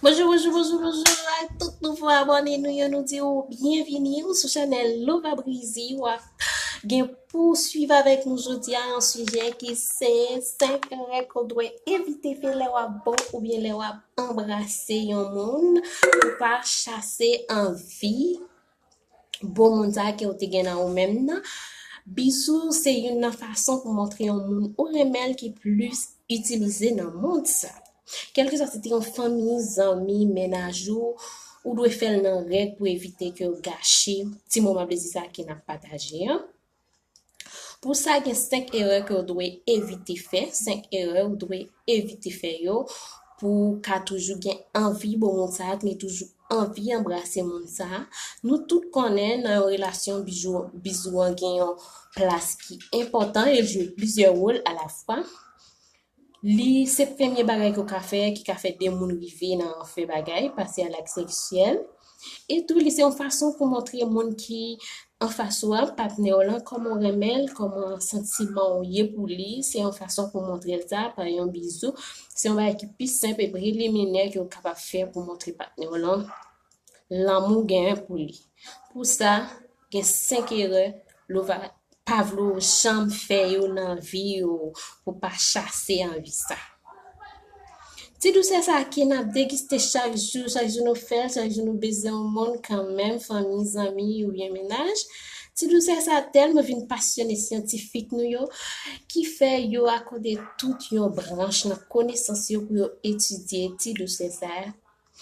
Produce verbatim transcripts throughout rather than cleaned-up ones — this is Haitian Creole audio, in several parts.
Bonjou, bonjou, bonjou, bonjou a tout nouvo abòne nou yo. Nou di w byenvini sou chanèl Lova Brizi. W ap gen pou swiv avèk nou jodi a yon sijè ki se senk erè ke w dwe evite fè lè w ap bo oubyen lè w ap anbrase yon moun pou pa chase anvi bo moun sa ke w te gen nan ou menm nan. Bizou se youn nan fason pou montre yon moun ou renmen l ki plis itilize nan mond sa. Kèlkeswa si te yon fanmi, zanmi, mennaj ou, ou dwe fè l nan règ pou evite ke w gache ti moman plezi sa ke n ap pataje an. Pou sa, gen senk erè ke w dwe evite fè, senk erè w dwe evite fè yo pou w ka toujou gen anvi bo moun sa, gen toujou anvi anbrase moun sa. Nou tout konnen nan yon relasyon, bizou, bizou an gen yon plas ki enpòtan, e l jwe plizyè wòl alafwa. Li se premye bagay ke w ka fè, ki ka fè de moun rive nan fè bagay, pase a lak seksyèl. E tou, li se yon fason pou montre moun ki anfas ou a, patnè w lan, kòman w renmen l, kòman santiman w ye pou li. Se yon fason pou montre l sa, pa yon bizou. Se yon bagay ki pi senp e preliminè ke w kapab fè pou montre patnè w lan lanmou w genyen pou li. Pou sa, gen senk erè Lova pa vle w janm fè yo nan vi w pou pa chase anvi sa. Ti dousè sa ke n ap degiste chak jou, chak jou nou fè l, chak jou nou beze yon moun kanmenm, fanmi, zanmi oubyen mennaj. Ti dousè sa tèlman vin pasyone syantifik nou yo, ki fè yo akòde tout yon branch nan konesans yo pou yo etidye ti dousè sa.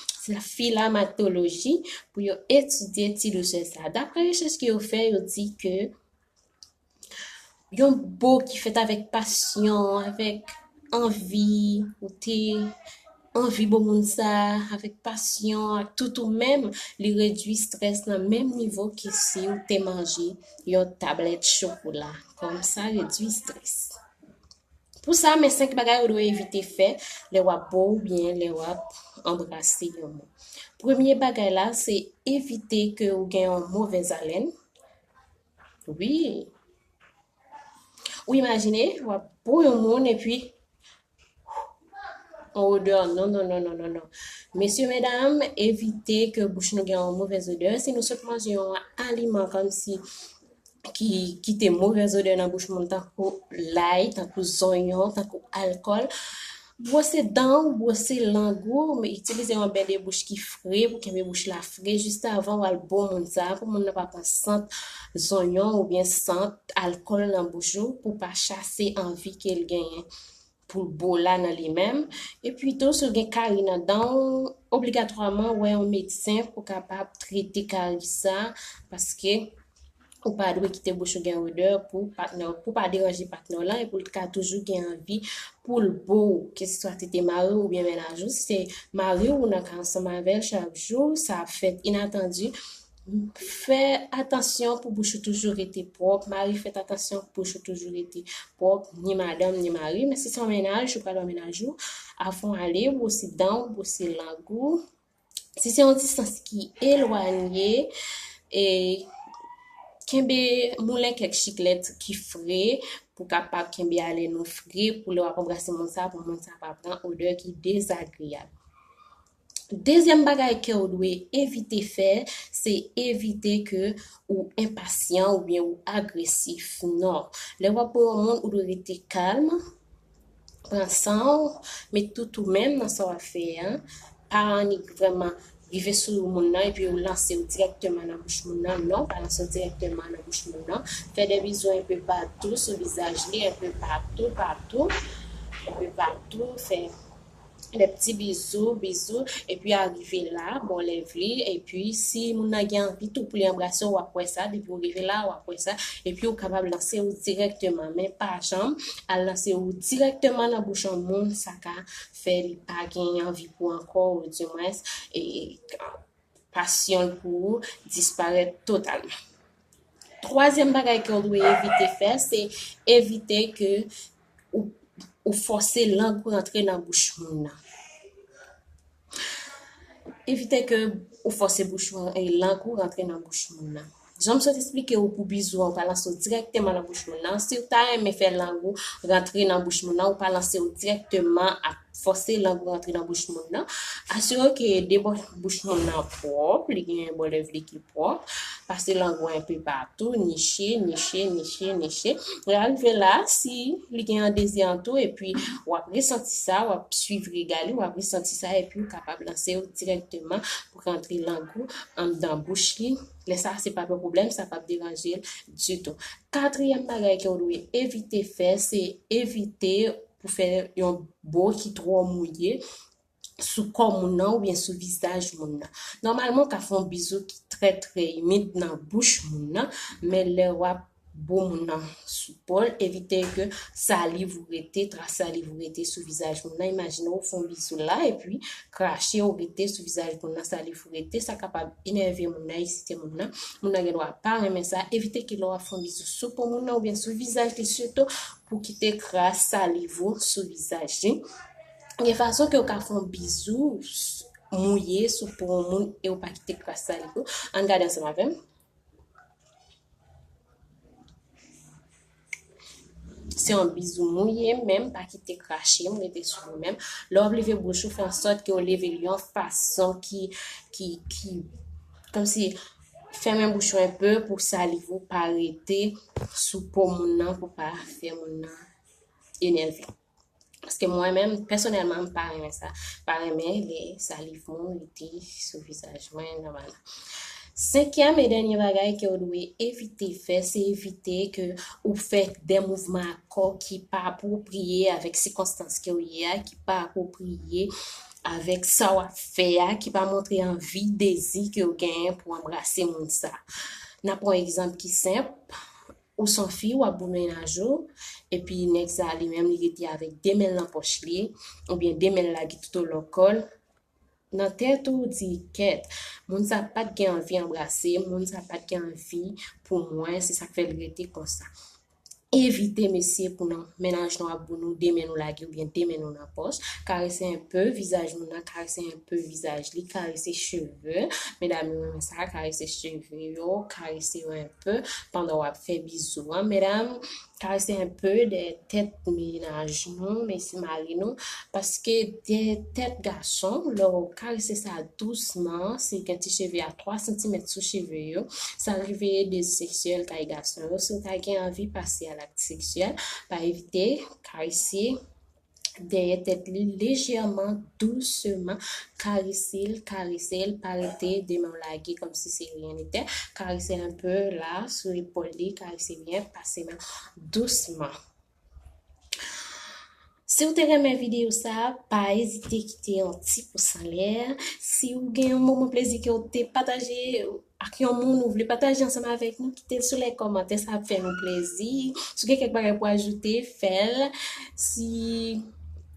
Se la filamatoloji pou yo etidye ti dousè sa. Daprè rechèch ke yo fè, yo di ke yon bo ki fèt avèk pasyon, avèk anvi, ou te anvi bo moun sa, avèk pasyon, ak tout ou menm, li redwi strès nan menm nivo ke si ou te manje yon tablèt chokola. Kòm sa redwi strès. Pou sa, men senk bagay ou dwe evite fè lè w ap bo oubyen lè w ap anbrase yon moun. Premye bagay la, se evite ke ou gen yon movèz alèn. Wi. Ou imajine, w ap bo yon moun epi yon odè, non, non, non, non, non, non. Mesye, medam, evite ke bouch nou gen yon movèz odè. Si nou sot manje yon aliman kòmsi ki kite movèz odè nan bouch moun, tankou lay, tankou zonyon, tankou alkòl, bwose dan w, bwose lang ou, men itilize yon ben de bouch ki fre pou kenbe bouch la fre jis avan w al bo moun sa, pou moun nan pa pran sant zonyon oubyen sant alkòl nan bouch ou, pou pa chase anvi ke l genyen pou l bo la nan li menm. Epi tou, si w gen kari nan dan w, obligatwaman wè yon medsen pou kapab trete kari sa, paske ou pa dwe kite bouch ou gen odè pou patnè, pou pa deranje patnè w lan e pou l ka toujou gen anvi pou l bo w, keseswa se te mari w oubyen mennaj ou. Si se mari w, ou nan kay ansanm avè l chak jou, sa ap fèt inatandi. Fè atansyon pou bouch ou toujou rete pwòp. Mari, fè atansyon pou bouch ou toujou rete pwòp, ni madanm, ni mari. Men si se yon mennaj, ou pral wè mennaj ou, avan w ale, bwose dan w, bwose lang ou. Si se yon distans ki elwanye, e kenbe, moulen kèk chiklèt ki fre pou kapab kenbe alen ou fre pou lè w ap anbrase moun sa, pou moun sa pa pran odè ki dezagreyab. Dezyèm bagay ke w dwe evite fè, se evite ke ou enpasyan oubyen ou agresif. Non. Lè w ap bo yon moun, ou dwe rete kalm, pran san w, met tout ou menm nan sa w ap fè a. Pa annik vrèman rive sou moun nan epi ou lanse w dirèkteman nan bouch moun nan. Non, pa lanse w dirèkteman nan bouch moun nan. Fè de bizou enpe patou sou vizaj li, enpe patou, patou, enpe patou. Fè de ti bizou, bizou, epi arive la, bò lèv li, epi si moun nan gen anvi tou pou li anbrase w, w ap wè sa, depi w rive la, w ap wè sa, epi ou kapab lanse w dirèkteman, men pa janm al lanse w dirèkteman nan bouch yon moun, sa ka fè li pa gen anvi pou ankò, ou dimwens, e, pasyon l pou ou disparèt totalman. Twazyèm bagay ke w dwe evite fè, se evite ke ou, ou fòse lang ou rantre nan bouch moun nan. Evite ke ou fòse bouch ou, e, lang ou rantre nan bouch moun nan. Jan m sot eksplike w pou bizou an, ou pa lanse w dirèkteman nan bouch moun nan. Si w ta renmen fè lang ou rantre nan bouch moun nan, ou pa lanse w dirèkteman ap fòse lang ou rantre nan bouch moun nan. Asire w ke de bò bouch moun nan pwòp, li gen bò lèv li ki pwòp. Pase lang ou enpe patou, niche, niche, niche, niche. Lè w rive la, si li gen yon dezi an tou, epi w ap resanti sa, w ap swiv rega li, w ap resanti sa, epi w kapab lanse w dirèkteman pou rantre lang ou anndan bouch li. Lè sa, se p ap yon pwoblèm, sa p ap deranje l ditou. Katriyèm bagay ke w dwe evite fè, se evite pou fè yon bo ki twò mouye sou kò moun nan oubyen sou vizaj moun nan. Nòmalman, w ka fè yon bizou ki trè, trè imid nan bouch moun nan, men lè w ap bo moun nan sou po l, evite ke saliv ou rete, tras saliv ou rete sou vizaj moun nan. Imajine w fè yon bizou la, epi krache ou rete sou vizaj moun nan, saliv ou rete, sa kapab enève moun nan, esite moun nan. Moun nan gen dwa pa renmen sa. Evite ke lè w ap fè yon bizou sou po moun nan oubyen sou vizaj li sitou, pou kite kras saliv ou sou vizaj li. Gen fason ke w ka fè yon bizou mouye sou po yon moun e w pa kite kras saliv ou. Ann gade ansanm avè m. Se yon bizou mouye, men m pa kite krache m rete sou li menm. Lè w ap leve bouch ou, fè an sòt ke w leve l yon fason ki, ki, ki, kòmsi, fèmen bouch ou enpe pou saliv ou pa rete sou po moun nan, pou pa fè moun nan enève. Paske mwen menm, pèsonèlman, m pa renmen sa. Pa renmen lè saliv mwen rete sou vizaj mwen nòmalman. Senkyèm e dènye bagay ke w dwe evite fè, se evite ke ou fè de mouvman ak kò ki pa apwopriye avèk sikonstans ke w ye a, ki pa apwopriye avèk sa w ap fè a, ki pa montre anvi, dezi ke w genyen pou anbrase moun sa. N a pran yon egzanp ki senp. Ou se yon fi, w ap bo mennaj ou, epi nèg sa li menm li rete avèk de men l nan pòch li, oubyen de men l lage tout olò kò l. Nan tèt ou, ou di, kèt, moun sa pa t gen anvi anbrase m, moun sa pa t gen anvi pou mwen, se sa k fè l rete konsa. Evite mesye pou nan mennaj nou ap bo nou, de men nou lage oubyen de men nou nan pòch. Karese enpe vizaj moun nan, karese enpe vizaj li, karese cheve. Medam yo renmen sa, karese cheve yo, karese yo enpe pandan w ap fè bizou an. Medam, karese enpe dèyè tèt mennaj nou, mesye mari nou, paske dèyè tèt gason, lè w karese sa dousman, si gen ti cheve a twa santimèt sou cheve yo, sa reveye dezi seksyèl kay gason yo. Si w ta gen anvi pase a lakte seksyèl, pa evite karese dèyè tèt li lejèman, dousman, karese l, karese l, pa rete de men w lage kòmsi se ryen netè, karese enpe la sou epòl li, karese byen, pase men dousman. Si w te renmen videyo sa, pa ezite kite yon ti pous anlè. Si w gen yon moman plezi ke w te pataje ak yon moun ou vle pataje ansanm avèk nou, kite l sou lè kòmantè, sa ap fè nou plezi. Si w gen kèk bagay pou ajoute, fè l. Si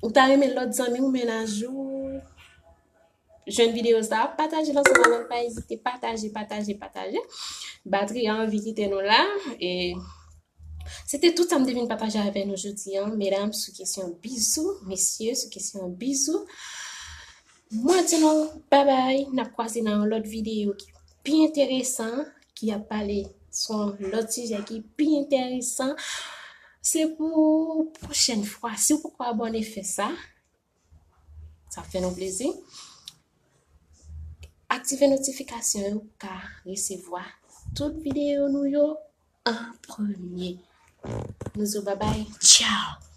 ou ta renmen lòt zanmi w, mennaj ou, jwenn videyo sa, pataje l ansanm avè l, pa ezite pataje, pataje, pataje. Batri a anvi kite nou la, e se te tout sa m te vin pataje avè nou jodi a, medam, sou kesyon bizou, mesye, sou kesyon bizou. Mwen di nou babay, n ap kwaze nan yon lòt videyo ki pi enteresan, ki ap pale sou yon lòt sijè ki pi enteresan. Se pou pwochèn fwa. Si w poko abòne, fè sa. Sa fè nou plezi. Aktive notifikasyon yo pou ka resevwa tout videyo nou yo an premye. Nou di w babay, tchaw!